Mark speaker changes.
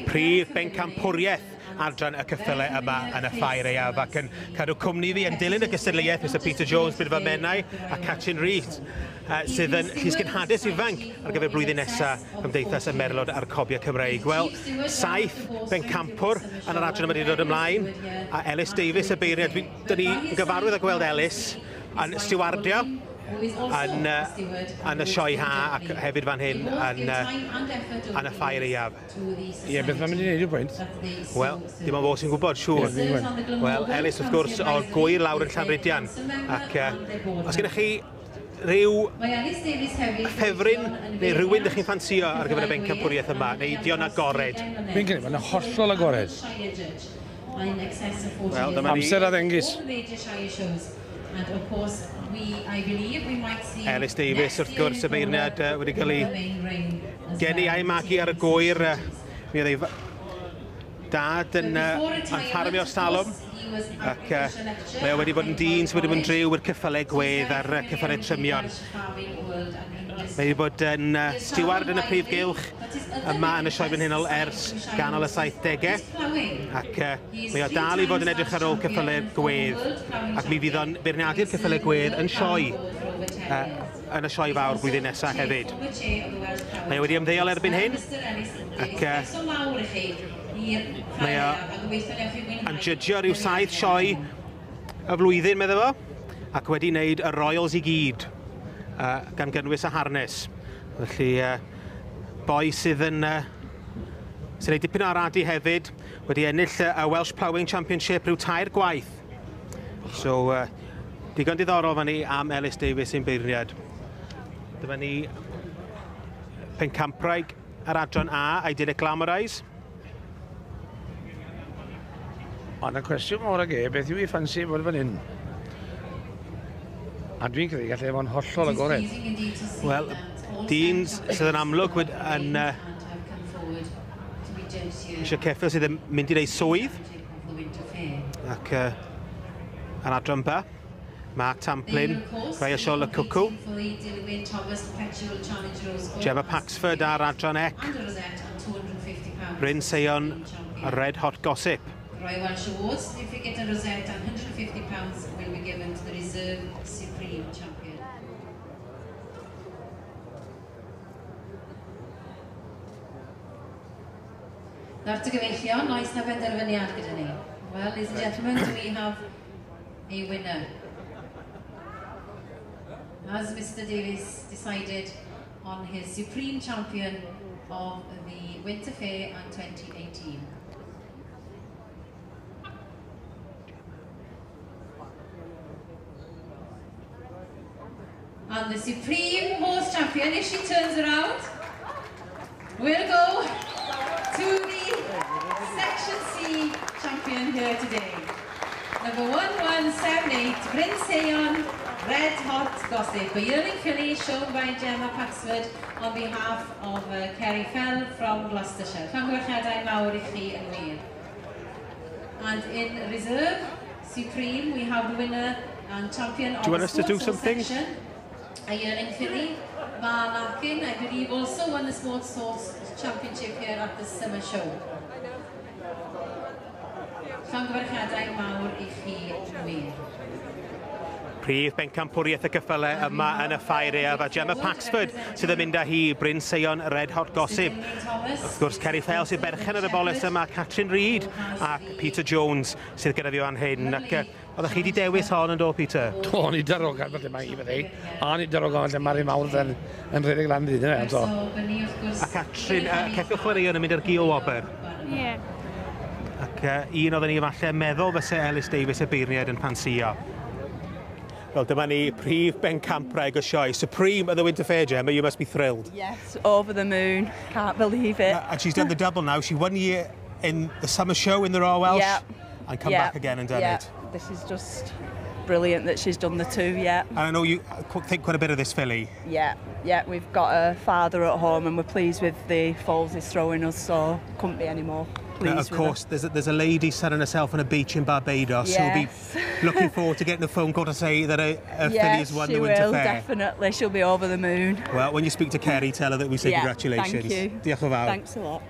Speaker 1: Prif bencampwriaeth adran y ceffylau yma yn y ffair aeaf, ac yn cadw cwmni fi yn dilyn y gystadleuaeth Mr Peter Jones, Brydfa Menai a Catrin Rees, sydd yn llysgenhades ifanc ar gyfer blwyddyn nesaf Cymdeithas y Merlod a'r Cobiau Cymreig. Wel, 7 bencampwr yn yr adran yma wedi dod ymlaen, a Ellis Davies y beirniad. Dyn ni yn gyfarwydd â gweld Ellis yn stiwardio yn y sioe ha ac hefyd fan hyn yn y ffair aeaf.
Speaker 2: Ie, beth mae'n mynd i wneud yw'r pwynt?
Speaker 1: Wel, dim ond fo sy'n gwybod, siŵr. Wel, Ellis, wrth gwrs, o'r Gwyr lawr yn Llanrhidian. Ac os gennych chi rhyw ffefryn neu rhywun ydych chi'n ffansio ar gyfer y bencampwriaeth yma, neu dio'n agored?
Speaker 2: Fi'n credu, mae'n hollol agored.
Speaker 1: Wel, dyma ni.
Speaker 2: Amser a ddengys.
Speaker 1: Ellis Davies, wrth gwrs, y beirniad wedi cael ei geni a'i magu ar y Gwyr. Mi oedd ei dad yn ffarmio salwm, ac mae o wedi bod yn dyn sydd wedi bod yn driw i'r ceffylau gwedd a'r ceffylau trymion. Mae wedi bod yn stiward yn y prif gylch yma yn y Sioe Frenhinol ers ganol y 70au, ac mae o dal i fod yn edrych ar ôl ceffylau gwedd, ac mi fydd o'n beirniadu'r ceffylau gwedd yn sioe, yn y sioe fawr blwyddyn nesaf hefyd. Mae o wedi ymddeol erbyn hyn, ac mae o yn jydgio rhyw 7 sioe y flwyddyn, medde fo, ac wedi wneud y Royals i gyd, gan gynnwys y harness. Felly, boi sydd yn sy'n ei dipyn o aradu hefyd, wedi ennill y Welsh Ploughing Championship rhyw 3 gwaith. So, digon diddorol fan ni am Ellis Davies sy'n beirniad. Dyma ni pencampwraig yr adran A, Idyllic Glamorise.
Speaker 2: Ond y cwestiwn mawr ag e, beth yw ei ffansi fod fan hyn? A dwi'n credu gallai fod yn hollol agored.
Speaker 1: Wel, dyn sydd yn amlwg yn eisiau ceffyl sydd yn mynd i wneud swydd. Ac yn adran B, Mark Tamplin, Raya y Cwcw, Gemma Paxford ar adran C, Bryn Seion, Red Hot Gossip.
Speaker 3: Royal Welsh Awards, certificate and rosette and £150 will be given to the Reserve Supreme Champion. Nawr te gyfeillion, oes na benderfyniad gyda ni? Well, ladies and gentlemen, do we have a winner? Has Mr Davies decided on his Supreme Champion of the Winter Fair and 2018? And the Supreme Horse Champion, if she turns around, will go to the Section C champion here today. Number 1178, Bryn Seion, Red Hot Gossip, a yearling filly shown by Gemma Paxford on behalf of Kerry Fell from Gloucestershire. Llongyfarchiadau mawr i chi yn wir. And in reserve, Supreme, we have the winner and champion of
Speaker 1: Do you want
Speaker 3: the
Speaker 1: us to do
Speaker 3: sports horse
Speaker 1: something?
Speaker 3: section. A yearling filly, Ma Larkin, I believe, also won the Sports Horse Championship here at the Summer Show. Llongyfarchiadau mawr i chi wir.
Speaker 1: Prif bencampwriaeth y ceffylau yma yn y ffair aeaf, a Gemma Paxford sydd yn mynd â hi, Bryn Seion, Red Hot Gossip. Wrth gwrs, Kerry Fell sydd berchen ar y boles yma, Catrin Reid ac Peter Jones sydd gyda fi fan hyn. Ac oeddech chi wedi dewis hon yn do, Peter?
Speaker 2: Do, o'n i darogan felly mae hi fyddi. O'n i darogan felly mae'r un mawr yn rhedeg lan ddyn yna. So.
Speaker 1: A Catrin, ceffyl chwaraeon yn mynd ar gil wobr.
Speaker 4: Ie.
Speaker 1: Ac un oedden ni falle meddwl fyse Ellis Davies y beirniad yn ffansio. Wel, dyma ni prif bencampwraig y sioe. Supreme of the Winter Fair, Gemma, you must be thrilled.
Speaker 5: Yes, over the moon. Can't believe it.
Speaker 1: And she's done the double now. She won year in the summer show in the Royal Welsh.
Speaker 5: Yeah.
Speaker 1: And come back again and done it.
Speaker 5: This is just brilliant that she's done the two, yeah.
Speaker 1: And I know you think quite a bit of this filly.
Speaker 5: Yeah, yeah, we've got a father at home and we're pleased with the foals he's throwing us, so couldn't be any more pleased.
Speaker 1: Now, of course, there's a lady sunning herself on a beach in Barbados
Speaker 5: yes.
Speaker 1: who'll be looking forward to getting a phone call to say that a filly's won the Winter
Speaker 5: Fair.
Speaker 1: Fair.
Speaker 5: Definitely. She'll be over the moon.
Speaker 1: Well, when you speak to Kerry, tell her that we say
Speaker 5: yeah,
Speaker 1: congratulations.
Speaker 5: Thank you.
Speaker 1: Diolch yn fawr.
Speaker 5: Thanks a lot.